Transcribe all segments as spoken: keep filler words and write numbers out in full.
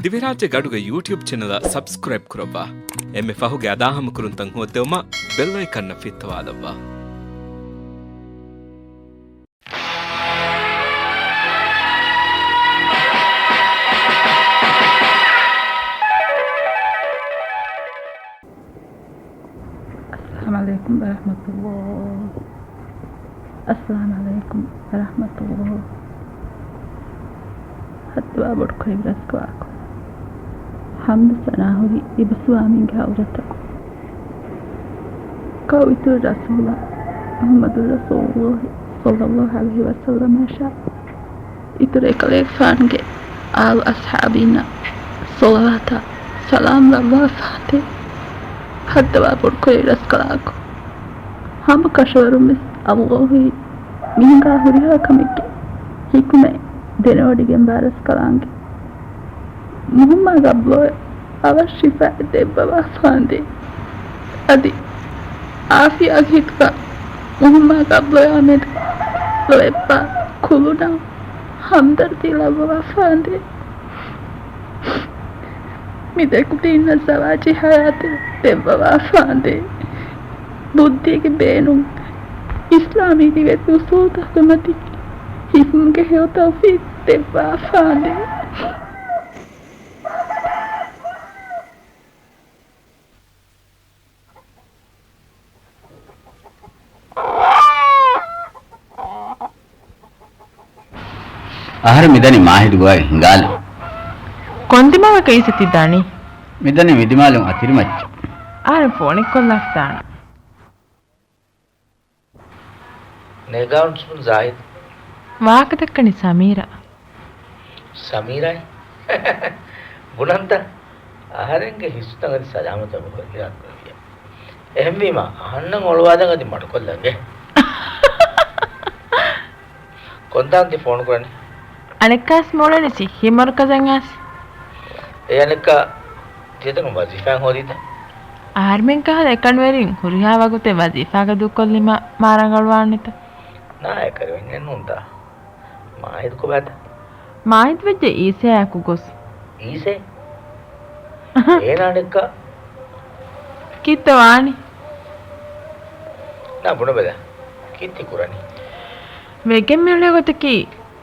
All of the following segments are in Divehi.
ދިވެހިރާއްޖެ ގަޑުގެ ޔޫޓިއުބް ޗެނަލަށް ސަބްސްކްރައިބް ކުރައްވާ. އެންމެ ފަހުގެ އަދާހަމަކުރުންތައް ހޯއްދެވުމަށް ބެލް އައިކަންއަށް ފިއްތަވާލައްވާ. އައްސަލާމު ޢަލައިކުމް ވަރަޙްމަތުﷲ. އައްސަލާމު ޢަލައިކުމް ވަރަޙްމަތުﷲ. ހައްދަވާ ބޮޑުކުރެއްވި ރަސްކަލާކޮ. ޙަމްދު ސަނާ ހުރީ އިބަސްވާމީގެ ޙަޟްރަތަށް. ކައު އިތުރު ރަސޫލާ މުޙައްމަދު ރަސޫލުﷲ ޞައްލަﷲ ޢަލައިހި ވަސައްލަމަށާ އިތުރު އެކަލޭގެފާނުގެ އާލު އަޞްޙާބީންނަށް ޞަލަވާތާ ސަލާމް ލައްވާފާދޭ. ހައްދަވާ ބޮޑުކުރެއްވި ރަސްކަލާކޮ. ހަމަ ކަށަވަރުން ވެސް ﷲ އީ މިހިނގާ ހުރިހާ ކަމެއްގެ ޙިކުމަތް ދެނެވޮޑިގެންވާ ރަސްކަލާނގެ. މުހައްމާގެ އަބްލޮ އަވަށް ޝިފާ ދެއްވަވާފާނދޭ. އަދި އާފިޔާގެ ހިތުގަ މުހައްމާގެ އަބްލޮޔާ މެދު ލޯތްބާ ކުލުނާ ހަމްދަރްދީ ލައްވަވާފާނދޭ. މި ދެކުދީންނަށް ޒަވާޖީ ޙަޔާތެއް ދެއްވަވާފާނދޭ. ބުއްދީގެ ބޭނުން އިސްލާމީ ދިވެތި އުސޫލުތަކުގެ މަތިން ހިފުމުގެ ހެޔޮ ތައުފީޤް ދެއްވާފާނދޭ. އަހަރެން މިދަނީ މާހިދު ގޮވައި ހިނގާލު. ކޮން ދިމާލަކަށް އީސް ތި ދަނީ؟ މިދަނީ މިދިމާލުން އަތިރިމައްޗަށް. އަހަރެން ފޯނެއް ކޮށްލާފަ ދާނަން. ނޭގާ އުންސުން ޒާހިދު. ވާހަކަ ދައްކަނީ ސަމީރާ. ސަމީރާއޭ؟ ބުނަންތަ؟ އަހަރެންގެ ހިސްތައް އަދި ސަލާމަތަށް ހުރިހާ ކުރެވިޔަ. އެހެންވީމަ، އަހަންނަށް އޮޅުވާލަން އަދި މަޑުކޮށްލަން އޭ. ކޮންތާން ތި ފޯނު ކުރަނީ؟ އަނެއްކާސް މޮޅެނި ސިއްހީ މަރުކަޒަށް އައިސް. އެ އަނެއްކާ ތިޔަތަކުން ވަޒީފާއެއް ހޯދީތަ؟ އަހަރެމެން ކަހަލަ އެކަނިވެރިން ހުރިހާ ވަގުތެއް ވަޒީފާގަ ދޫކޮށްލީމަ މާ ރަނގަޅުވާނެތަ؟ ނާ އެކަނިވެންޏެއް ނޫންތަ؟ މާހިދު ކޮބާތަ؟ މާހިދު ވެއްޖެ އީސައާއެކު ގޮސް. އީސައޭ؟ އޭނާ އަނެއްކާ؟ ކީއްތަ ވާނީ؟ ނާ ބުނެބަލަ. ކީއްތި ކުރަނީ؟ ވެގެން މިއުޅޭ ގޮތަކީ،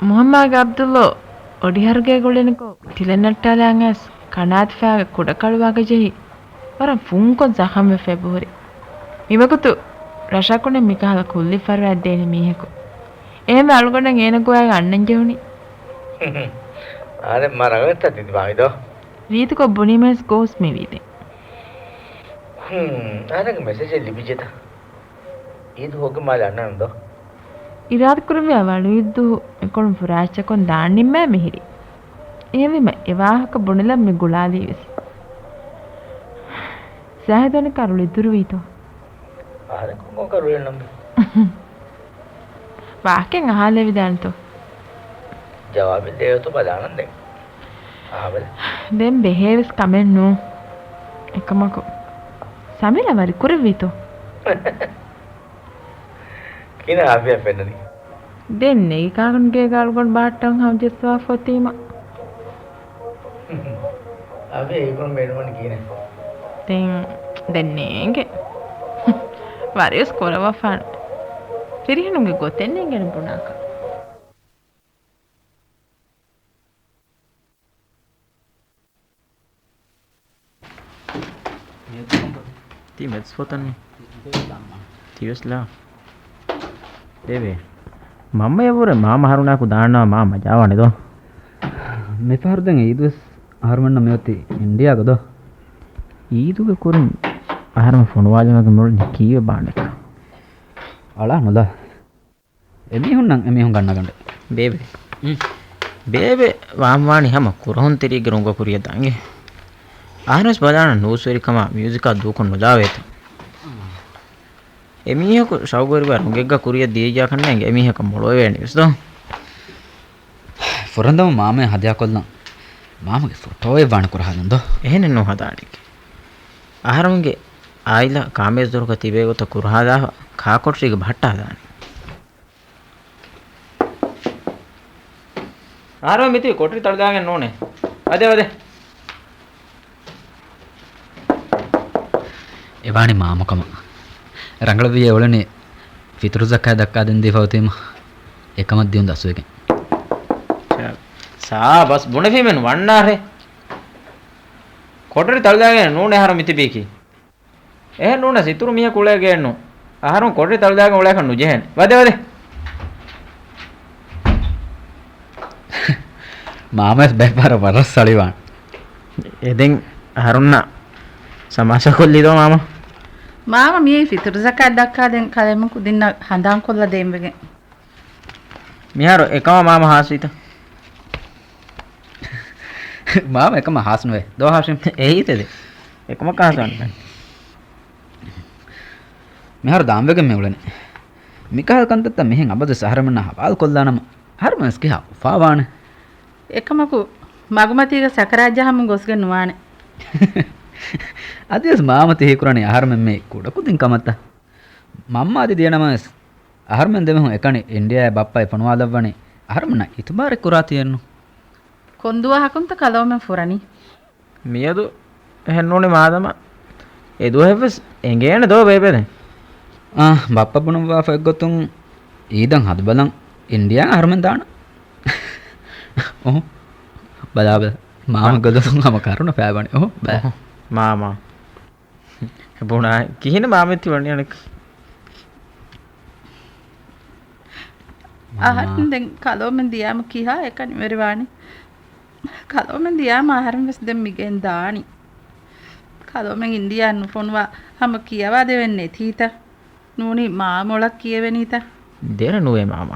މުހައްމާގެ އަބްދުﷲ އޮޑިހަރުގޭ ގުޅެނިކޮށް، ތިލަން ނައްޓާލާން އައިސް، ކަނާތި ފައިގެ ކުޑަކަޅުވާގަ ޖެހި، ވަރަށް ފުންކޮށް ޒަޚަމްވެފަ އެބަހުރި. މިވަގުތު ރަށަކުނެ މިކަހަލަ ކުއްލި ފަރުވާތް ދޭނެ މީހަކު. އެހެންވެ އަޅުގަނޑަށް އޭނަ ގޮވައިގެން އަންނަން ޖެހުނީ. އާދެ، މާ ރަނގަޅަށްތަ ތި ދިމާވިދޯ؟ ރީތިކޮށް ބުނީމަވެސް ގޯސް މިވީދެން. ހުން، އާދެ މެސެޖެއް ލިބިއްޖެތަ؟ އީދު ހޯގެ މާލެ އަންނަން ދޯ؟ އިރާދަކުރެއްވިޔާ ވަޅުއިއްދޫ އެކޮޅުން ފުރާތްޗަކޮން ދާން ނިންމާ މިހިރީ. އެހެންވީމަ އެ ވާހަކަ ބުނެލަން މި ގުޅާލީވެސް. ޒާހިދު އަނެއްކާ ރުޅި ދުރުވީތޯ؟ އާދެ ކޮންކޮންކަ ރުޅި ނަމަ. ވާހަކައެއް އަހާލެވިދާނެތޯ؟ ޖަވާބެއް ދޭތޯ ބަލާނަން ދެން. އަހާބަލަ. ދެން ބެހޭވެސް ކަމެއް ނޫން. އެކަމަކު، ސަމީރާ ވަރި ކުރެއްވީތޯ؟ ކިހިނެއް އާފިޔާ ފެންނަނީ؟ ދެން ނެގި ކާކުން ގޭގަ އަޅުގަނޑު ބާއްޓަން ހަމަ ޖެއްސަވާފަ އޮތީމަ. އާފިޔާ އެކަން ބޭނުމަން ކިހިނެއް؟ ދެން، ދެން ނޭނގެ. ވަރިވެސް ކުރަވާފާނެ. ފިރިހެނުންގެ ގޮތެއް ނޭނގޭނެ ބުނާކަށް. ތީ މެތްސް ފޮތަން ތިވެސް ލާ. ދޭބޭ. މަންމަޔަށްވުރެ މާމަ ހަރުނާކު ދާންނާ މާ މަޖާވާނެ ދޯ. މިފަހަރު ދެން އީދުވެސް އަހަރުމެންނަށް މިއޮތީ އިންޑިޔާގަ ދޯ. އީދުގެ ކުރިން އަހަރުމެން ފޮނުވާލުމުގެ މުޅިން ކީއްވެ ބާނެކަ؟ އަޅާ ނުލާ. އެމީހުންނަށް އެމީހުން ގަންނަގަނޑެ. ބޭބެ. އުން. ބޭބެ ވާންވާނީ ހަމަ ކުރަހުންތެރިއެއްގެ ރުނގަ ކުރިޔަށް ދާން. އަހަރެންސް ބަލާނަ ނޫސްވެރިކަމާ މިއުޒިކާ ދޫކޮށް ނުލާވޭތަ؟ އެމީހަކު ޝައުގުވެރިވާ ރުނގެއްގަ ކުރިޔަށް ދިޔައްޔާ ކަންނޭނގެ އެމީހަކަށް މޮޅުވެވޭނެ ވެސް ދޯ. ފުރަންދަމު މާމަޔަށް ހަދިޔާކޮށްލަން މާމަގެ ފޮޓޯއެއް ވާނެ ކުރަހާލަން ދޯ. އެހެނެއް ނޫން ހަދާނެކޭ. އަހަރުމެންގެ އާއިލާ ކާމޭޒު ދޮރުގަ ތިބޭ ގޮތަށް ކުރަހާލާފަ ކާކޮޓަރީގެ ބަހައްޓާ ހަދާނެ. އަހަރުމެން މިތިބީ ކޮޓަރި ތަޅުދާގެން ނޫނޭ. އަދެ އަދެ. އެވާނީ މާމަކަމަށް. ރަނގަޅަށްވިއޭ އުޅެނީ ފިތުރު ޒަކާތް ދައްކާދޭން ދީފަ އޮތީމަ އެކަމަށް ދިޔުން ދަސްވެގެން. ސާބަސް، ބުނެފީމެން ވަންނާށޭ. ކޮޓަރި ތަޅުލާގެން ނޫނޭ އަހަރު މިތިބީކީ. އެހެން ނޫނަސް އިތުރު މީހަކު އުޅޭ ގެއެއްނު. އަހަރުން ކޮޓަރި ތަޅުލާގެން އުޅޭކަށް ނުޖެހޭނެ. ވަދެ، ވަދެ. މާމަވެސް ބައެއް ފަހަރަށް ވަރަށް ސަޅިވާނެ. އެ ދެން އަހަރުންނަށް ސަމާސާ ކޮށްލީދޯ މާމަ؟ މާމަ މިއީ ފިތުރު ޒަކާތް ދައްކާދޭން ކަލޭމެން ކުދިންނަށް ހަނދާންކޮށްލަ ދޭންވެގެން. މިހާރު އެކަމާ މާމަ ހާސްވީތަ؟ މާމަ އެކަމާ ހާސްނުވޭ. ދޯ ހާޝިމް؟ އެއީތެދެ. އެކަމަކާ ހާސްވާނެ. މިހާރު ދާންވެގެން މި އުޅެނީ. މިކަހަލަ ކަންތައްތައް މިހެން އަބަދުވެސް އަހަރެމެންނާ ހަވާލުކޮށްލާނަމަ، އަހަރެމެންވެސް ކިހާ އުފާވާނެ. އެކަމަކު، މަގުމަތީގަ ސަކަރާތް ޖަހަމުން ގޮސްގެން ނުވާނެ. އަދިވެސް މާމަ ތި ހީކުރަނީ އަހަރެމެން މީ ކުޑަކުދިން ކަމަށްތަ؟ މަންމަ އަދި ދިޔަނަމަވެސް، އަހަރެމެން ދެމީހުން އެކަނި އިންޑިއާއާ ބައްޕައި ފޮނުވާލައްވަނީ އަހަރެމެންނަށް އިތުބާރެއް ކުރާތީއެއްނު. ކޮން ދުވަހަކުންތަ ކަލޯމެން ފުރަނީ؟ މިއަދު އެހެންނޫނީ މާދަމާ އެ ދުވަހެއްވެސް އެނގޭނެ ދޯ ބޭބެ ދެން؟ އާ، ބައްޕަ ބުނައްވާފަ އެއްގޮތުން އީދަށް ހަދަބަލަން އިންޑިއާ އަހަރުމެން ދާނަ. އޮހޮ، ބަލާބަލަ. މާމަ ގޮދޮލުން ހަމަ ކަރުނަ ފައިބަނި. އޮހޮ، ބަލާ. އޮހޮ، މާމާ. ބުނާ، ކިހިނެއް މާމެއް ތި ވަނީ އަނެއްކަ؟ އަހަރެން ދެން ކަލޯމެން ދިޔާމަ ކިހާ އެކަނިވެރިވާނީ؟ ކަލޯމެން ދިޔާމަ އަހަރެން ވެސް ދެން މިގެން ދާނީ. ކަލޯމެން އިންޑިއާ ނުފޮނުވާ ހަމަ ކިޔަވާ ދެވެން ނެތީތަ؟ ނޫނީ މާ މޮޅަށް ކިޔެވެނީތަ؟ ދެރަ ނުވޭ މާމާ.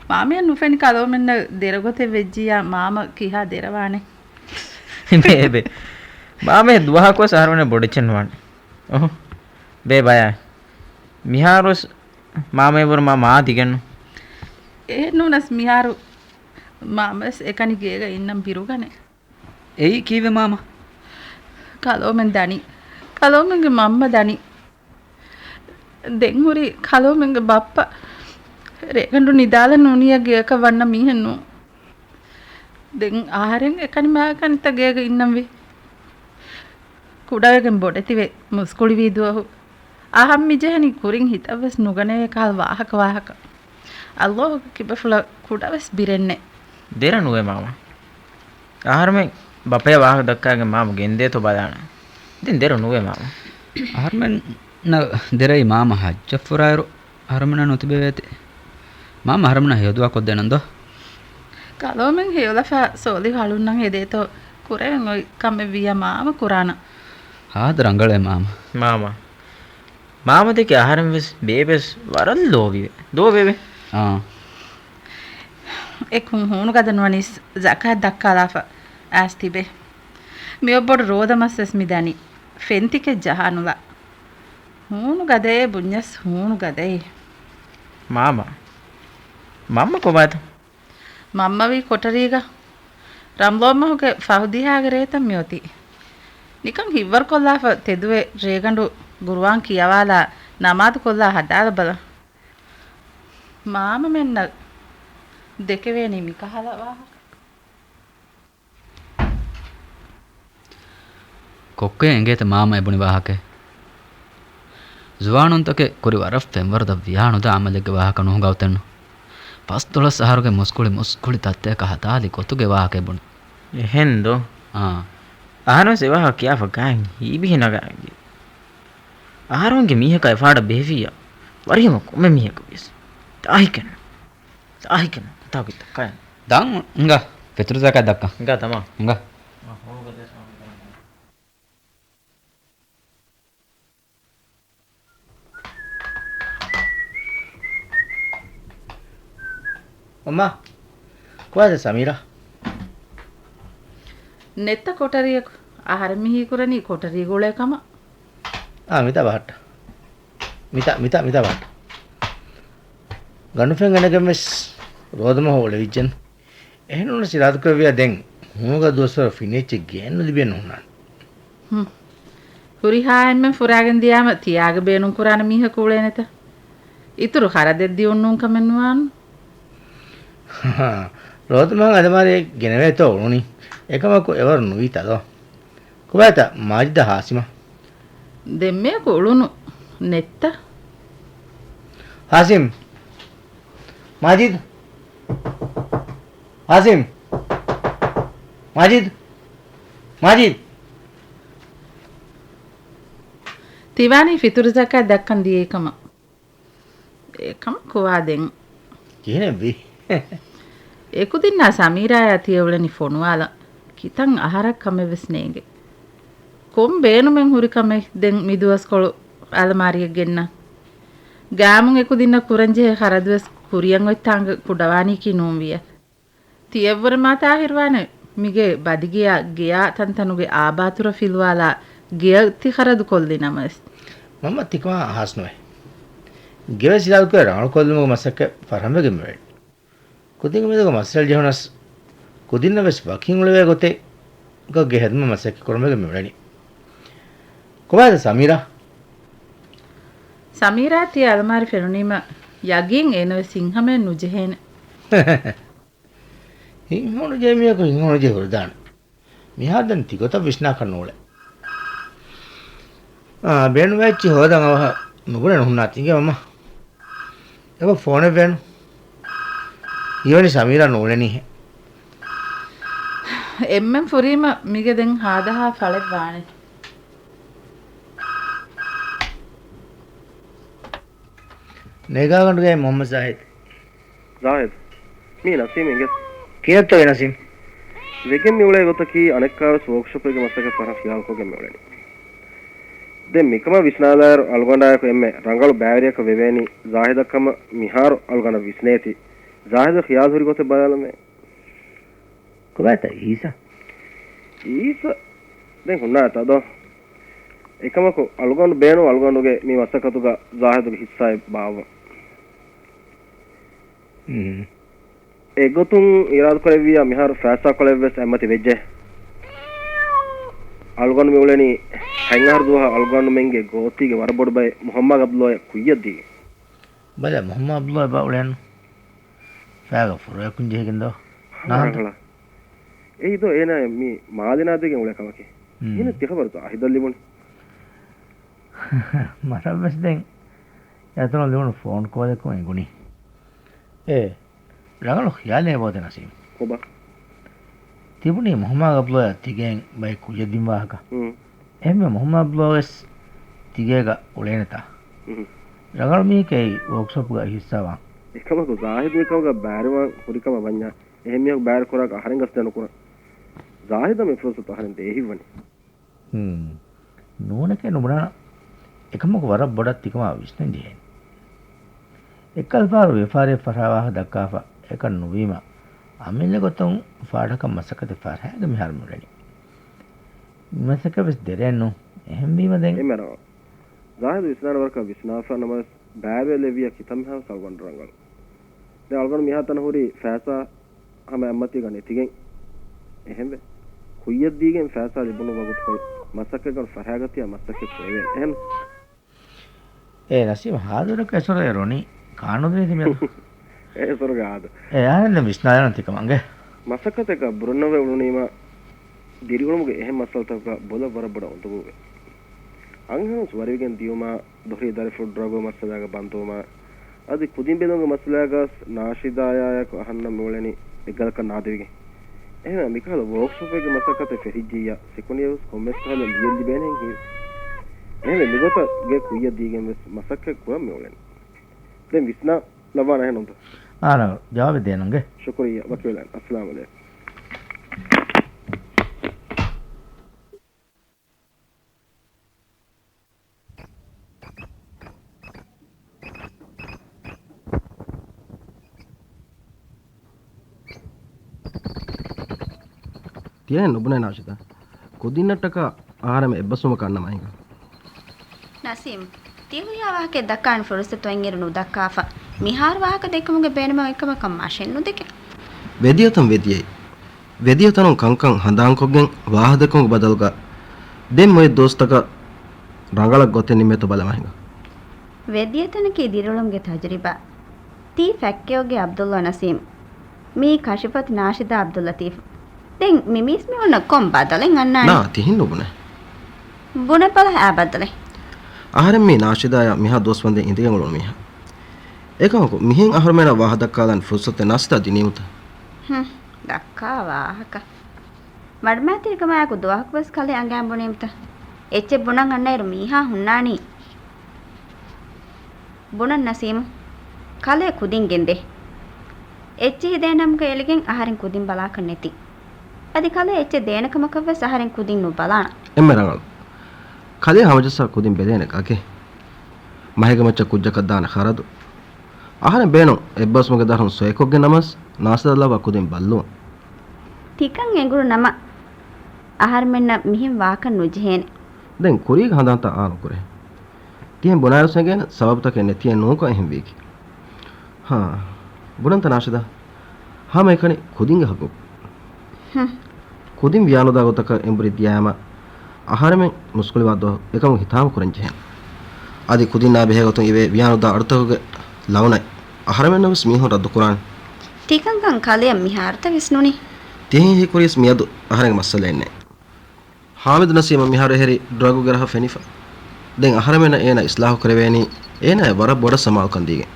މާމަޔަށް ނުފެނި ކަލޯމެންނަށް ދެރަ ގޮތެއް ވެއްޖިއްޔާ މާމަ ކިހާ ދެރަވާނެ؟ ބޭބެ. މާމަޔަށް ދުވަހަކުވެސް އަހަރުމެންނަށް ބޮޑެއްޗެއް ނުވާނެ. އޮހޮ. ބޭބަޔާ. މިހާރުވެސް މާމަޔަށްވުރެ މާ މާ ދިގެއްނު. އެހެންނޫނަސް މިހާރު މާމަވެސް އެކަނި ގޭގަ އިންނަން ބިރުގަނެ. އެއީ ކީއްވެ މާމަ؟ ކަލޯމެން ދަނީ. ކަލޯމެންގެ މަންމަ ދަނީ. ދެން ހުރީ ކަލޯމެންގެ ބައްޕަ ރޭގަނޑު ނިދާލަން ނޫނިއްޔާ ގެއަކަށް ވަންނަ މީހެއް ނޫން. ދެން އަހަރެން އެކަނި މާކަނިތައް ގޭގަ އިންނަންވީ. ކުޑަވެގެން ބޮޑެތިވެ މުސްކުޅިވީ ދުވަހު. އަހަން މިޖެހެނީ ކުރިން ހިތަށްވެސް ނުގަނެވޭ ކަހަލަ ވާހަކަ ވާހަކަ. އައްލޯހުގެ ކިބަފުޅަށް ކުޑަވެސް ބިރެއްނެއް. ދެރަ ނުވޭ މާމަ. އަހަރުމެން ބައްޕަޔާ ވާހަކަ ދައްކާގެން މާމަ ގެންދޭތޯ ބަލާނަން. ދެން ދެރަ ނުވޭ މާމަ. އަހަރުމެންނަށް ދެރައީ މާމަ ހައްޖަށް ފުރާއިރު އަހަރުމެންނަށް ނުތިބެވޭތި. މާމަ އަހަރުމެންނަށް ހެޔޮދުޢާ ކޮށްދޭނަން ދޯ؟ ކަލޯމެން ހެޔޮލަފާ ސޯލިހު އަޅުންނަށް ހެދޭތޯ ކުރެވެން އޮތް ކަމެއްވިއްޔާ މާމަ ކުރާނަން. ހާދަ ރަނގަޅޭ މާމަ. މާމަ. މާމަ ދެކެ އަހަރެން ވެސް ބޭބެ ވެސް ވަރަށް ލޯބިވޭ. ދޯ ބޭބެ؟ އާ. އެކު ހޫނު ގަދަ ނުވަނީސް ޒަކާތް ދައްކާލާފަ އައިސް ތިބޭ. މިއޮއް ބޮޑު ރޯދަމަސް ވެސް މި ދަނީ. ފެންތިކެއް ޖަހާނުލާ. ހޫނު ގަދައޭ ބުންޏަސް ހޫނު ގަދައޭ. މާމަ. މަންމަ ކޮބާތަ؟ މަންމަވީ ކޮޓަރީގަ. ރަމްޟާން މަހުގެ ފަހު ދިހާގެ ރޭތައް މިއޮތީ. ނިކަން ހިތްވަރުކޮށްލާފަ ތެދުވެ ރޭގަނޑު ގުރުއާން ކިޔަވާލާ ނަމާދު ކޮށްލާ ހަދާލަބަލަ. މާމަމެންނަށް ދެކެވޭނީ މިކަހަލަ ވާހަކަ. ކޮއްކޮއަށް އެނގޭތަ މާމަ އެބުނި ވާހަކައެއް؟ ޒުވާނުންތަކެއް ކުރި ވަރަށް ފެންވަރު ދަށް ވިޔާނުދާ އަމަލެއްގެ ވާހަކަ ނުހުނގަ އޮތެއްނު. ފަސްދޮޅަސް އަހަރުގެ މުސްކުޅި މުސްކުޅި ތައްތައަކަށް ހަދާލި ގޮތުގެ ވާހަކަ އެބުނި. އެހެންދޯ؟ އާ. އަހަރެން ވެސް އެވާހަކަ ކިޔާފަ ގާތް ހީބިހި ނަގާގެ. އަހަރުންގެ މީހަކާ އެފާޑަށް ބެހެއްވިއްޔާ ވަރިހަމަ ކޮންމެ މީހަކަށް ވިޔަސް ދާހިކެއްނު. ދާހިކެއްނު. ކަތާ ގޮތްތައް ކައެއް. ދާން އިނގާ ފިތުރު ޒަކާތް ދައްކަން. އިނގާ ތަމާ. އިނގާ. އައްމާ، ކޮބާތަ ސަމީރާ؟ ނެތްތަ ކޮޓަރިއަކު؟ އަހަރެން މި ހީކުރަނީ ކޮޓަރީގަ އުޅޭ ކަމަށް. އާ، މިތާ ބަހައްޓަ. މިތާ، މިތާ، މިތާ ބަހައްޓަ. ގަނޑުފެން ގަނެގެން ވެސް ރޯދަމަހު އުޅެވިއްޖެން. އެހެންނޫނަސް އިރާދަކުރެއްވިއްޔާ ދެން ހޫނުގަ ދުވަސްވަރު ފިނި އެއްޗެއް ގެއެއްނު ލިބިއެއްނު ހުންނާނެ. ހުން. ހުރިހާ އެންމެން ފުރާގެން ދިޔާމަ ތިޔާގެ ބޭނުން ކުރާނެ މީހަކު އުޅޭނެތަ؟ އިތުރު ޚަރަދެއް ދިއުން ނޫން ކަމެއް ނުވާނު. ރޯދަމަހަށް އަލަމާރިއެއް ގެނެވޭތޯ އުޅުނީ. އެކަމަކު އެވަރު ނުވީތަ ދޯ؟ ކޮބާތަ މާޖިދާ ހާސިމާ؟ ދެންމެއަކު އުޅުނު ނެތްތަ؟ ހާސިމް! މާޖިދު! ހާސިމް! މާޖިދު! މާޖިދު! ތިވާނީ ފިތުރު ޒަކާތް ދައްކަން ދިޔައީ ކަމަށް. އެކަމަށް ކޮވާ ދެން؟ ކިހިނެއްވީ؟ އެކުދިންނާ ސަމީރާޔާ ތިޔަ އުޅެނީ ފޮނުވާލަން. ކިތަން އަހަރަށް ކަމެއް ވެސް ނޭނގެ. ކޮން ބޭނުމެއް ހުރި ކަމެއް ދެން މި ދުވަސްކޮޅު އަލަމާރިއަށް ގެންނަން. ގާމުން އެކުދިންނަށް ކުރަންޖެހޭ ޚަރަދުވެސް ކުރިއަށް އޮތް ތާނގަ ކުޑަވާނީކީ ނޫންވިޔަ. ތިޔަށްވުރެ މާ ތާހިރުވާނެ މިގޭ ބަދިގެޔާ ގެޔާ ތަންތަނުގެ އާބާތުރަ ފިލުވާލާ ގެޔަށް ތި ޚަރަދު ކޮށްލި ނަމަވެސް. މަންމަ ތިކަމާ އަހާސްނުވޭ. ގެވެސް އިރާދަކުރޭ ރަނގަޅު ކޮށްލުމުގެ މަސައްކަތް ފަރަހަމަވެގެން މިއުޅެނީ. ކުދިންގެ މެދުގަ މައްސަލަ ޖެހުނަސް، ކުދިންނަށް ވެސް ވަކިން އުޅެވޭ ގޮތެއްގަ ގެ ހެދުމަށް މަސައްކަތް ކުރަމެގެން މިއުޅެނީ. ކޮބާތަ ސަމީރާ؟ ސަމީރާ ތިޔަ އަލަމާރި ފެނުނީމަ ޔަގީން އޭނަވެސް ހިތްހަމައެއް ނުޖެހޭނެ. ހިތްހަމަ ނުޖެހޭ މީހަކު ހިތްހަމަ ނުޖެހި ހުރެދާނެ. މިހާރު ދެން ތިގޮތަށް ވިސްނާކަށް ނޫޅޭ. އާ، ބޭނުންވެއްޖެ ހޯދަން އަވަހަށް ނުބުނެ ނުހުންނާތީ އިނގޭ މަންމަ. އެބަ ފޯނެއް ވޭނު. ހީވަނީ ސަމީރާ ނޫޅެނީހޭ. އެންމެން ފުރީމަ މިގެ ދެން ހާދަހާ ފަޅެއް ވާނެ. ނޭގާގަނޑުގެ މުހައްމަދު ޒާހިދު. ޒާހިދު، މީ ނަސީމް އިނގޭ. ކިހިނެއްތޯ ނަސީމް؟ ވެގެން މިއުޅޭ ގޮތަކީ އަނެއްކާވެސް ވޯކްޝޮޕެއްގެ މަސައްކަތް ފަހަށް ޚިޔާލުކޮށްގެން މިއުޅެނީ. ދެން މިކަމަށް ވިސްނާލާއިރު އަޅުގަނޑާއެކު އެންމެ ރަނގަޅު ބައިވެރިޔަކަށް ވެވޭނީ ޒާހިދަށް ކަމަށް މިހާރު އަޅުގަނޑަށް ވިސްނޭތީ. ޒާހިދަށް ޚިޔާލު ހުރި ގޮތެއް ބަލާލަމޭ. ކޮބާތަ އީސަ؟ އީސަ ދެން ހުންނާތަ ދޯ؟ އެކަމަކު އަޅުގަނޑު ބޭނުން އަޅުގަނޑުގެ މި މަސައްކަތުގަ ޒާހިދުގެ ހިއްސާއެއް ބާއްވަން. އެގޮތުން އިރާދަކުރެއްވިއްޔާ މިހާރު ފައިސާކޮޅެއްވެސް އެއްމަތި ވެއްޖެ. އަޅުގަނޑު މި އުޅެނީ ހަތް އަހަރު ދުވަހަށް އަޅުގަނޑުމެންގެ ގޯތީގެ ވަރަށް ބޮޑު ބައެއް މުހައްމާ އަބްދުﷲ އަށް ކުއްޔަށް ދީގެން. ބަލަ، މުހައްމާ އަބްދުﷲ އެބަ އުޅެން ފައިގަ ފުރޮޔަކުން ޖެހިގެން ދޯ؟ ނާންތަ؟ ރަނގަޅަ. އެއީ ދޯ އޭނާ މި މާލެ ނާދެގެން އުޅޭ ކަމަކީ. ހުން. އޭނަ ތިޚަބަރުތޯ ޒާހިދަށް ލިބުނީ؟ މަރަށްވެސް ދެން އޭތަނަށް ލިބުނު ފޯން ކޯލަކުން އެނގުނީ. އޭ، ރަނގަޅު ޚިޔާލެއް އެބައޮތޭ ނަސީމް. ކޮބާ؟ ތިބުނީ މުހައްމާ އަބްދުﷲ އަށް ތިގެއިން ބައެއް ކުއްޔަށް ދިން ވާހަކަ. ހުން. އެހެންވެ މުހައްމާ އަބްދުﷲ ވެސް ތިގޭގަ އުޅޭނެތާ؟ ހުން. ރަނގަޅު މީހެކޭ އެއީ ވޯކްޝޮޕްގަ ހިއްސާވާން. އެކަމަކު ޒާހިދު މިކަމުގަ ބައިވެރިވާން ހުރި ކަމަށް ވަންޏާ، އެހެން މީހަކު ބައިވެރި ކުރާކަށް އަހަރެން ގަސްދެއް ނުކުރަން. ޒާހިދަށް މި ފުރުސަތު އަހަރެން ދޭ ހިތްވަނީ. ހުން. ނޫނެކޭ ނުބުނާނަން. އެކަމަކު ވަރަށް ބޮޑަށް ތިކަމާ ވިސްނަން ޖެހޭނެ. އެއްކަލަ ފަހަރު ވިޔަފާރިއެއް ފަށާ ވާހަކަ ދައްކާފަ އެކަން ނުވީމަ، އަމިއްލަ ގޮތުން ފާޑަކަށް މަސައްކަތެއް ފަށާގެން މިހާރު މިއުޅެނީ. މަސައްކަތް ވެސް ދެރައެއް ނޫން. އެހެންވީމަ ދެން. އެންމެ ރަނގަޅު. ޒާހިދު ވިސްނާނެ ވަރަކަށް ވިސްނާފަ ނަމަވެސް، ބައިވެރިވެލެއްވިއްޔާ ކިތަންމެހާވެސް އަޅުގަނޑު ރަނގަޅު. ދެން އަޅުގަނޑު މިހާތަނަށް ހުރީ ފައިސާ ހަމަ އެއްމަތީގަ ނެތިގެން. އެހެންވެ، ކުއްޔަށްދީގެން ފައިސާ ލިބުނު ވަގުތުކޮޅު މަސައްކަތްގަނޑު ފަށާގަތިއްޔާ މަސައްކަތް ކުރެވޭނެ. އެހެން. އޭ ނަސީމް، ހާދަވަރަކަށް އެސޮރު އެ ރޮނީ ކާނޫނު ދެނީތީ މިއަދު؟ އެ އެސޮރުގެ ހާދަ. އެ އަހަރެން ދެން ވިސްނާލާނަން ތިކަމަށް އިނގޭ. މަސައްކަތަކަށް ބުރަންނަވައި އުޅުނީމަ، ދިރިއުޅުމުގެ އެހެން މައްސަލަތަކަކަށް ބޮލަށް ވަރަށް ބޮޑަށް އުނދަގޫވޭ. އަންހެނުން ވަރިވެގެން ދިޔުމާ، ދޮށީ ދަރިފުޅު ޑްރަގު މައްސަލާގަ ބަންދުވުމާ، އަދި ކުދިން ބެލުމުގެ މައްސަލާގަސް ނާޝިދާޔާއެކު އަހަންނަށް މިއުޅެނީ އެއްގަލަކަށް ނާދެވިގެން. އެހެންވެ، މިކަހަލަ ވޯކްޝޮޕެއްގެ މަސައްކަތެއް ފެށިއްޖިއްޔާ، ސިކުނޑިއެއްވެސް ކޮންމެސް ކަހަލަ ލިޔެއް ލިބޭނެހެން ހީވޭ. އެހެންވެ، މިގޮތަށް ގެ ކުއްޔަށް ދީގެން ވެސް މަސައްކަތް ކުރަން މިއުޅެނީ. ދެން ވިސްނާ ލައްވާނަހެން ނުންތަ؟ އާނަ، ޖަވާބެއް ދޭނަންގެ. ޝުކުރިއްޔާ، ވަކިވެލަން. އައްސަލާމު ޢަލައިކުމް. ތިޔަހެން ނުބުނޭ ނާޝިދާ. ކުދިންނަށްޓަކާ އަހަރެމެ އެއްބަސްވުމަކަށް އަންނަމާ ހިނގާ. ނަސީމް، ތި ހުރިހާ ވާހަކައެއް ދައްކާނެ ފުރުސަތު އެއްއިރު ނުދައްކާފަ، މިހާރު ވާހަކަ ދެއްކުމުގެ ބޭނުމެއް އޮތްކަމަކަށް މަށެއް ނުދެކެ. ވެދިޔަތަން ވެދިޔައި. ވެދިޔަތަނުން ކަންކަން ހަނދާންކޮށްގެން ވާހަކަދެއްކުމުގެ ބަދަލުގަ ދެން އޮތް ދުވަސްތަކަށް ރަނގަޅަށް ގޮތެއް ނިންމޭތޯ ބަލަމާ ހިނގާ. ވެދިޔަތަނަކީ ދިރިއުޅުމުގެ ތަޖުރިބާ. ތީ ފެއްކެއޮއްގެ އަބްދުﷲ ނަސީމް. މީ ކަށިފަތި ނާޝިދާ އަބްދުއްލަތީފް. ދެން މި މީސްމީހުންނަށް ކޮން ބަދަލެއް އަންނާނީ؟ ނާ، ތިހެން ނުބުނޭ. ބުނެބަލަ އާ ބަދަލެއް. އަހަރެން މީ ނާޝިދާޔާ މިހާ ދުވަސް ވަންދެން އިނދެގެން އުޅުނު މީހާ. އެކަމަކު، މިހެން އަހަރުމެންނަށް ވާހަކަ ދައްކާލަން ފުރުސަތެއް ނާޝިދާ ދިނީމުތަ؟ ހުން، ދައްކާ ވާހަކަ. މަޑުމައިތިރިކަމާއެކު ދުވަހަކުވެސް ކަލޭ އަނގައިން ބުނީމުތަ؟ އެއްޗެއް ބުނަން އަންނައިރު މީހާ ހުންނާނީ. ބުނަން ނަސީމު، ކަލޭ ކުދިން ގެންދޭ. އެއްޗެހި ދޭނަމުގަ އެޅިގެން އަހަރެން ކުދިން ބަލާކަށް ނެތި. އަދި ކަލޭ އެއްޗެއް ދޭނެ ކަމަކަށްވެސް އަހަރެން ކުދިން ނުބަލާނަ. އެންމެ ރަނގަޅު. ކަލޭ ހަމަޖައްސާ ކުދިން ބެލޭނެ ގަގެ. މަހެއްގެ މައްޗަށް ކުއްޖަކަށް ދާނެ ޚަރަދު. އަހަރެން ބޭނުން އެއްބަސްމުގެ ދަށުން ސޮއެކޮށްގެން ނަމަވެސް ނާސިދާ ލައްވާ ކުދިން ބައްލުވަން. ތިކަން އެނގުނު ނަމަ، އަހަރުމެންނަށް މިހެން ވާކަށް ނުޖެހޭނެ. ދެން ކުރީގެ ހަނދާންތައް އާން ނުކުރޭ. ތިހެން ބުނާއިރު އެނގޭނެ ސަބަބުތަކެއް ނެތިއެއް ނޫންކަން އެހެން ވީކީ. ހާ، ބުނަންތަ ނާޝިދާ؟ ހަމައެކަނި ކުދިންގެ ހައްގު. ހުން. ކުދިން ވިޔާނުދާ ގޮތަކަށް އެނބުރި ދިޔައިމަ އަހަރެމެން މުސްކުޅިވާ ދުވަހު އެކަމުގެ ހިތާމަ ކުރަން ޖެހޭނެ. އަދި ކުދިންނާ ބެހޭގޮތުން އިވޭ ވިޔާނުދާ އަޑުތަކުގެ ލަވުނަތް އަހަރެމެންނަށް ވެސް މީހުން ރައްދުކުރާނެ. ތިކަންކަން ކަލެއަށް މިހާރުތަ ވިސްނުނީ؟ ތިހެން ހީކުރީސް މިއަދު އަހަރެންގެ މައްސަލައެއް ނެތް. ހާމިދު ނަސީމަށް މިހާރު އެހެރީ ޑްރަގުގެ ރަހަ ފެނިފަ. ދެން އަހަރެމެންނަށް އޭނާ އިސްލާހު ކުރެވޭނީ އޭނާއަށް ވަރަށް ބޮޑަށް ސަމާލުކަން ދީގެން.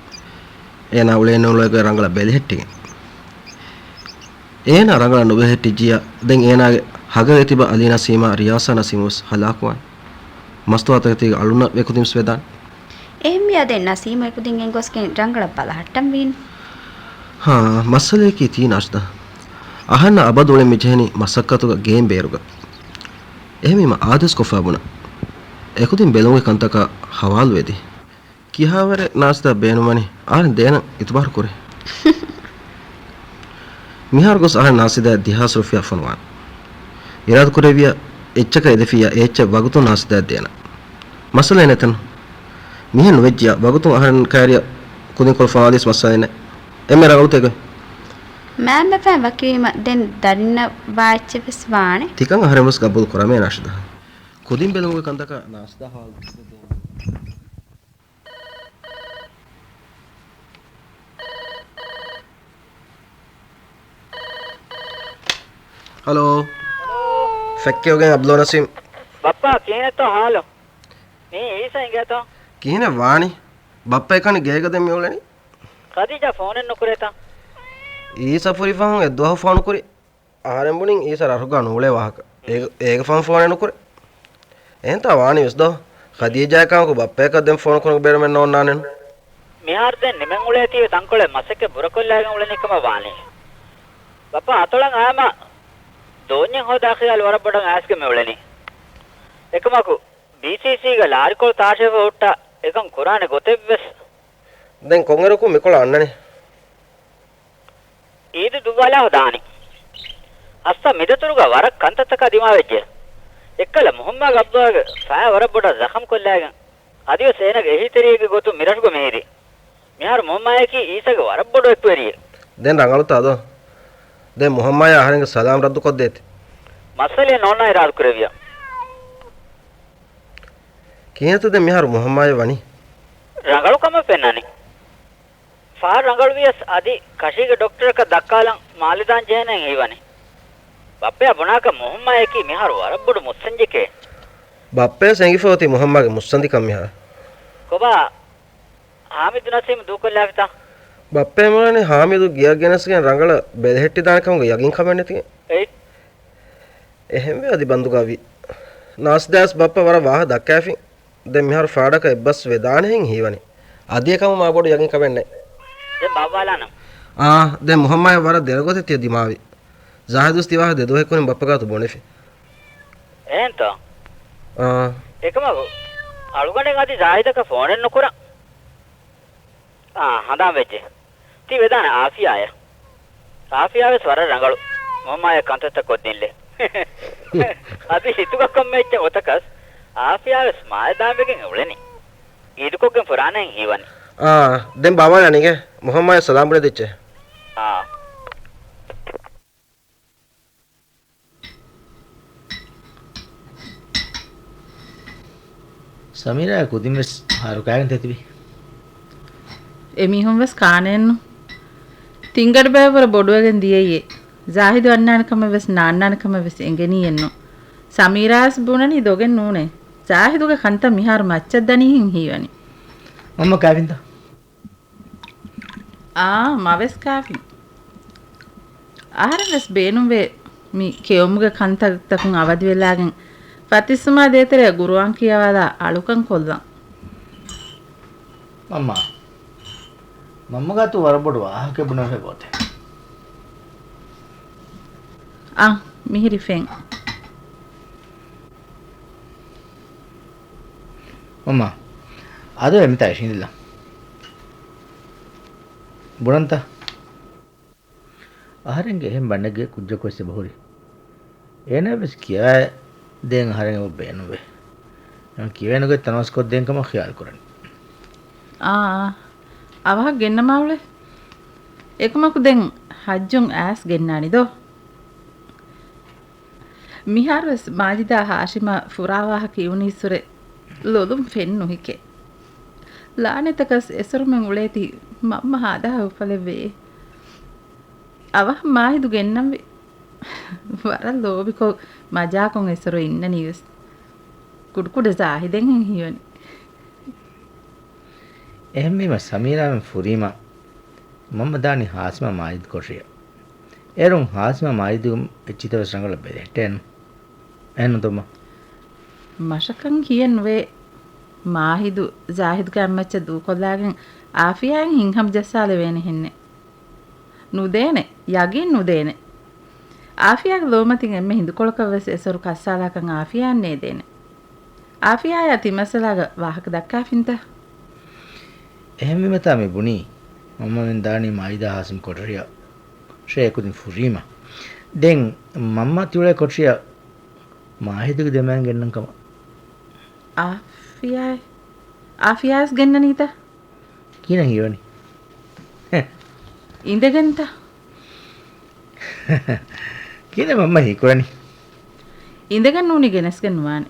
އޭނާ އުޅޭނެ އުޅޭގޮތް ރަނގަޅަށް ބެލެހެއްޓިގެން. އޭނާ ރަނގަޅަށް ނުބެލެހެއްޓިއްޖިއްޔާ، ދެން އޭނާގެ ހަގަގަ ތިބާ އަލީ ނަސީމާ ރިޔާސާ ނަސީމު ވެސް ހަލާކުވާނެ. މަސްތުވާތަކެތީގެ އަޅުންނަށް އެކުދިން ވެސް ވެދާނެ. އެހެންވިޔާ ދެން ނަސީމު އެކުދިން ގެންގޮސްގެން ރަނގަޅަށް ބަލަހައްޓަން ވީނު. ހާ، މައްސަލަޔަކީ ތީ ނާޝިދާ. އަހަންނަށް އަބަދު އުޅެން މިޖެހެނީ މަސައްކަތުގަ ގެއިން ބޭރުގަ. އެހެންވީމަ އާދޭސްކޮށްފަ ބުނަން. އެކުދިން ބެލުމުގެ ކަންތަކާ ހަވާލުވެދީ. ކިހާވަރެއް ނާސްދާ ބޭނުންވަނީ؟ އަހަރެން ދޭނަން އިތުބާރު ކުރޭ. މިހާރު ގޮސް އަހަރެން ނާސްދާއަށް ދިހާސް ރުފިޔާ ފޮނުވާނެ. އިރާދަކުރެއްވިޔާ އެއްޗަކަށް އެދެފިއްޔާ އެ އެއްޗެއް ވަގުތުން ނާސްދާއަށް ދޭނަން. މައްސަލައެއް ނެތެން. މިހެން ނުވެއްޖިޔާ ވަގުތުން އަހަރެން ކައިރިއަށް ކުދިންކޮޅު ފޮނުވާލީސް މައްސަލައެއް ނެތް. އެންމެ ރަނގަޅު ތެގޮތް. މައިންބަފައިން ވަކިވީމަ ދެން ދަރިންނަށް ވާ އެއްޗެއް ވެސް ވާނެ. ތިކަން އަހަރެން ވެސް ގަބޫލު ކުރަމޭ ނާޝިދާ. ކުދިން ބެލުމުގެ ކަންތަކަށް ނާސްދާ ހަވާލު ދެން. ހަލޯ. ފެއްކެއުގެން އަބްދުލް ނަސީމް. ބައްޕާ، ކިހިނެއްތޯ ހާލު؟ މީ އީސަ އިނގޭތޯ؟ ކިހިނެއް ވާނީ؟ ބައްޕަ އެކަނި ގޭގަ ދެން މި އުޅެނީ. ޚަދީޖާ ފޯނެއް ނުކުރޭތަ؟ އީސަ ފުރި ފަހުން އެއްދުވަހު ފޯނު ކުރި. އަހަރެން ބުނިން އީސަ ރަށުގަ ނޫޅޭ ވާހަކަ. އޭގަ، އޭގެ ފަހުން ފޯނެއް ނުކުރޭ. އެހެންތާ ވާނީ ވެސް ދޯ؟ ޚަދީޖާއަކާ ވަކު ބައްޕަޔަކަށް ދެން ފޯނު ކުރުމުގެ ބޭނުމެއް ނޯންނާނެނު. މިހާރު ދެން ނިމެން އުޅޭތީވެ ތަންކޮޅެއް މަސައްކަތް ބުރަކޮށްލާގެން އުޅެނީ ކަމަށް ވާނީ. ބައްޕަ އަތޮޅަށް އައިމަ ދޯންޏެއް ހޯދާ ޚިޔާލު ވަރަށް ބޮޑަށް އައިސްގެން މި އުޅެނީ. އެކަމަކު ބީސީސީގެ ލާރިކޮޅު ތާށޭފަ ހުއްޓާ އެކަން ކުރާނެ ގޮތެއްވެސް. ދެން ކޮންއިރަކު މިކޮޅަށް އަންނަނީ؟ އީދު ދުއްވާލާފަ ދާނީ. އަސްތަ މިދަތުރުގަ ވަރަށް ކަންތައްތަކާ ދިމާވެއްޖެ. އެއްކަލަ މުހައްމާގެ އަބްދުއްލާގެ ފައި ވަރަށް ބޮޑަށް ޒަޚަމް ކޮށްލާގެން، އަދިވެސް އޭނަގެ އެހީތެރިއެއްގެ ގޮތުން މިރަށުގަ މިހިރީ. މިހާރު މުހައްމާއަކީ އީސަގެ ވަރަށް ބޮޑު އެކުވެރިއެއް. ދެން ރަނގަޅުތާ ދޯ؟ ދެން މުހައްމާޔާ އަހަރެންގެ ސަލާމް ރައްދުކޮށްދޭތި. މައްސަލައެއް ނޯންނާ އިރާދަކުރެއްވިޔާ. ކިހިނެއްތަ ދެން މިހާރު މުހައްމާޔަށް ވަނީ؟ ރަނގަޅު ކަމަށް ފެންނަނީ. ފަހަރު ރަނގަޅުވިޔަސް އަދި ކަށީގެ ޑޮކްޓަރަކަށް ދައްކާލަން މާލެ ދާން ޖެހޭނެހެން ހީވަނީ. ބައްޕަޔާ ބުނާކަށް މުހައްމާޔަކީ މިހާރު ވަރަށް ބޮޑު މުއްސަނދިއެކޭ. ބައްޕަޔަސް އެނގިފަ އޮތީ މުހައްމާގެ މުއްސަނދިކަން މިހާރު. ކޮބާ؟ ހާމިދު ނަސީމް ދޫކޮށްލާފިތަ؟ ބައްޕަޔަށް ބުނަނީ ހާމިދު ގެއަށް ގެނެސްގެން ރަނގަޅަށް ބެލެހެއްޓިދާނެ ކަމުގެ ޔަގީންކަމެއް ނެތިގެން. އެއް. އެހެންވެ އަދި ބަންދުގަ ވީ. ނާސްދާޔަސް ބައްޕަ ވަރަށް ވާހަކަ ދައްކާފިން. ދެން މިހާރު ފާޑަކަށް އެއްބަސް ވެދާނެހެން ހީވަނީ. އަދި އެކަމު މާބޮޑު ޔަގީންކަމެއް ނެތް. ދެން ބައްވާލާނަން. އާ، ދެން މުހައްމާޔަށް ވަރަށް ދެރަގޮތެއް ތިޔަ ދިމާވި. ޒާހިދުސް ތިވާހަކަ ދެދުވަހެއްކުރިން ބައްޕަގާތު ބުނެފި. އެހެންތޯ؟ އާ. އެކަމަކު، އަޅުގަނޑެއް އަދި ޒާހިދަކަށް ފޯނެއް ނުކުރަން. އާ، ހަނދާން ވެއްޖެ. ތީ ވެދާނެ އާފިޔާޔަށް. އާފިޔާވެސް ވަރަށް ރަނގަޅު. މުހައްމާޔަށް ކަންތައްތައް ކޮށްދިންލެ. އަދި ހިތުގަ ކޮންމެ އެއްޗެއް އޮތަކަސް އާފިޔާވެސް މާތް ދާންވެގެން އުޅެނީ. އީދުކޮށްގެން ފުރާނެހެން ހީވަނީ. އާ، ދެން ބާވާން އަނީގެ މުހައްމާޔަށް ސަލާމް ބުނެދިއްޗޭ. އާ. ސަމީރާ ކުދިން ވެސް ހާރުކާގެން ތެތިބި. އެމީހުން ވެސް ކާނެއެއްނު. ތިންގަޑި ބަޔަށްވުރެ ބޮޑުވެގެން ދިޔައީ. ޒާހިދު އަންނާނެ ކަމެއް ވެސް ނާންނާނެ ކަމެއް ވެސް އެނގެނީއެއްނު. ސަމީރާ ވެސް ބުނަނީ ދޮގެއް ނޫނޭ. ޒާހިދުގެ ކަންތައް މިހާރު މައްޗަށް ދަނީހެން ހީވަނީ. މަންމަ ކާފިންތަ؟ އާ، މަވެސް ކާފިން. އަހަރެން ވެސް ބޭނުންވޭ މި ކެއުމުގެ ކަންތައްތަކުން އަވަދިވެލާގެން ފަތިސްމާ ދޭތެރެއަށް ގުރުއާން ކިޔަވާލާ އަޅުކަން ކޮށްލަން. މަންމާ، މަންމަގާތު ވަރަށް ބޮޑު ވާހަކަ ބުނެވޭ ގޮތެއް. އަ، މިހިރި ފެން. މަންމާ، އަދު އެ މިތާ އިށީނދިލަ. ބުނަންތަ؟ އަހަރެންގެ އެހެން ބަނޑެއްގެ ކުއްޖަކު ވެސް އެބަހުރި. އޭނާ ވެސް ކިޔާ ދޭން އަހަރެން އެބަ ބޭނުންވޭ. ނަމަ ކިޔޭނުގެ ތަނަވަސްކޮށްދޭން ކަމަށް ޚިޔާލު ކުރަނީ. އާ، އާ. އަވަހަށް ގެންނަމާ އުޅެ. އެކަމަކު ދެން ހައްޖުން އައިސް ގެންނާނީ ދޯ. މިހާރުވެސް މާޖިދާ ހާޝިމާ ފުރާވާހަކަ އިވުނީއްސުރެ ލޮލުން ފެން ނުހިކޭ. ލާނެތަކަސް އެސޮރުމެން އުޅޭތީ މަންމަ ހާދަހާ އުފަލެއްވެޔޭ. އަވަހަށް މާހިދު ގެންނަންވީ. ވަރަށް ލޯބިކޮށް މަޖާކޮށް އެސޮރު އިންނަނީވެސް. ކުޑަކުޑަ ޒާހިދެއްހެން ހީވަނީ. އެހެންވީމަ ސަމީރާމެން ފުރީމަ މަންމަ ދާނީ ހާސިމާ މާޖިދު ކޮޓަރިއަށް. އޭރުން ހާސިމާ މާޖިދު އެއްޗިތައް ވެސް ރަނގަޅަށް ބެލެހެއްޓޭނު. އެހެން ނުދޯ މަ؟ މަށަކަށް ކިޔެއް ނުވޭ. މާހިދު ޒާހިދުގެ އަތްމައްޗަށް ދޫކޮށްލާގެން އާފިޔާއަށް ހިތްހަމަޖައްސާލެވޭނެ ހެންނެއް. ނުދޭނެ، ޔަގީން ނުދޭނެ. އާފިޔާގެ ލޯމަތިން އެންމެ ހިނދުކޮޅަކަށް ވެސް އެސޮރު ކައްސާލާކަށް އާފިޔާއަށް ނޭދޭނެ. އާފިޔާއާ ތިމަސަލާގަ ވާހަކަ ދައްކާފިންތަ؟ އެހެންވީމަތާ މި ބުނީ، މަންމަމެން ދާނީ މާޖިދާ ހާސިމް ކޮޓަރިއަށް ޝޭކުދިން ފުރީމަ. ދެން މަންމަ ތިއުޅޭ ކޮޓަރިއަށް މާހިދުގެ ދެމައިން ގެންނަން ކަމަށް. އާފިޔާ، އާފިޔާސް ގެންނަނީތަ؟ ކިހިނެއް ހީވަނީ؟ އިނދެގެންތަ؟ ކިހިނެއް މަންމަ ހީކުރަނީ؟ އިނދެގެން ނޫނީ ގެނެސްގެން ނުވާނެ.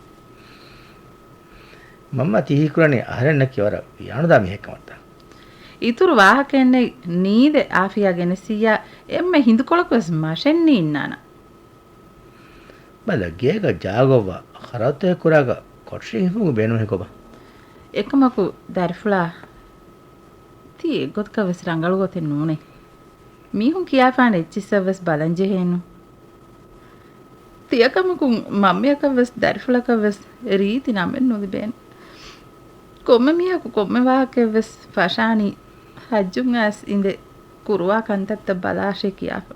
މަންމަ ތި ހީކުރަނީ އަހަރެންނަކީ ވަރަށް ވިޔާނުދާ މީހެއް ކަމަށްތަ؟ އިތުރު ވާހަކައެއްނެތް ނީދެ އާފިޔާ ގެނެސިއްޔާ އެންމެ ހިނދުކޮޅަކު ވެސް މަށެއްނީ އިންނާނަން. ބަލަ، ގޭގަ ޖާގައްވާ ޚަރަދުތަކެއް ކުރާގަ ކޮޓަރި ހިފުމުގެ ބޭނުމެއް ކޮބާ؟ އެކަމަކު ދަރިފުޅާ، ތީ އެއްގޮތަކަށް ވެސް ރަނގަޅު ގޮތެއް ނޫނޭ. މީހުން ކިޔާފާނެ އެއްޗިއްސަށް ވެސް ބަލަން ޖެހޭނު. ތިޔަކަމަކުން މަންމަޔަކަށް ވެސް ދަރިފުޅަކަށް ވެސް ރީތި ނަމެއް ނުލިބޭނެ. ކޮންމެ މީހަކު ކޮންމެ ވާހަކައެއް ވެސް ފަށާނީ ހައްޖުން އައިސް އިނދެ ކުރުވާ ކަންތައްތައް ބަލާށޭ ކިޔާފަ.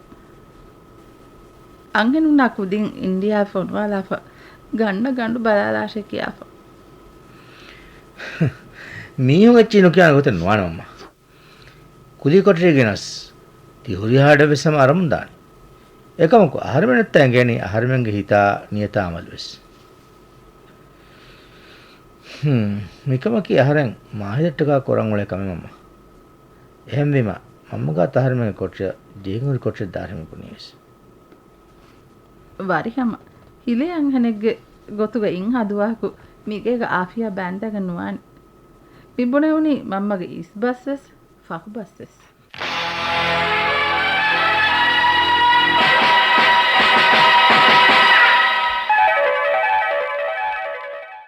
އަންހެނުންނާ ކުދިން އިންޑިޔާއަށް ފޮނުވާލާފަ، ގަންނަ ގަނޑު ބަލާލާށޭ ކިޔާފަ. މީހުން އެއްޗެއް ނުކިޔާނެ ގޮތެއް ނުވާނެ މަންމާ. ކުދި ކޮޓަރި ގެނަސް ތި ހުރިހާ އަޑެއް ވެސް ހަމަ އަރަމުން ދާނެ. އެކަމަކު އަހަރެމެންނަށްތަ އެނގޭނީ އަހަރެމެންގެ ހިތާ ނިޔަތާ އަމަލު ވެސް. ހުން، މިކަމަކީ އަހަރެން މާހިދަށްޓަކާ ކުރަން އުޅޭ ކަމެއް މަންމާ. އެހެންވީމަ، މަންމަގާ އަހަރެމެންގެ ކޮޓަރިއަށް ޖޭގެ ހުރި ކޮޓަރިއަށް ދާށޭ މި ބުނީ ވެސް. ވަރިހަމަ ހިލޭ އަންހެނެއްގެ ގޮތުގަ އިން ހަދުވާކު މިގޭގަ އާފިޔާ ބާންދާގެން ނުވާނެ. މި ބުނެވުނީ މަންމަގެ އިސްބަސްވެސް، ފަހުބަސްވެސް.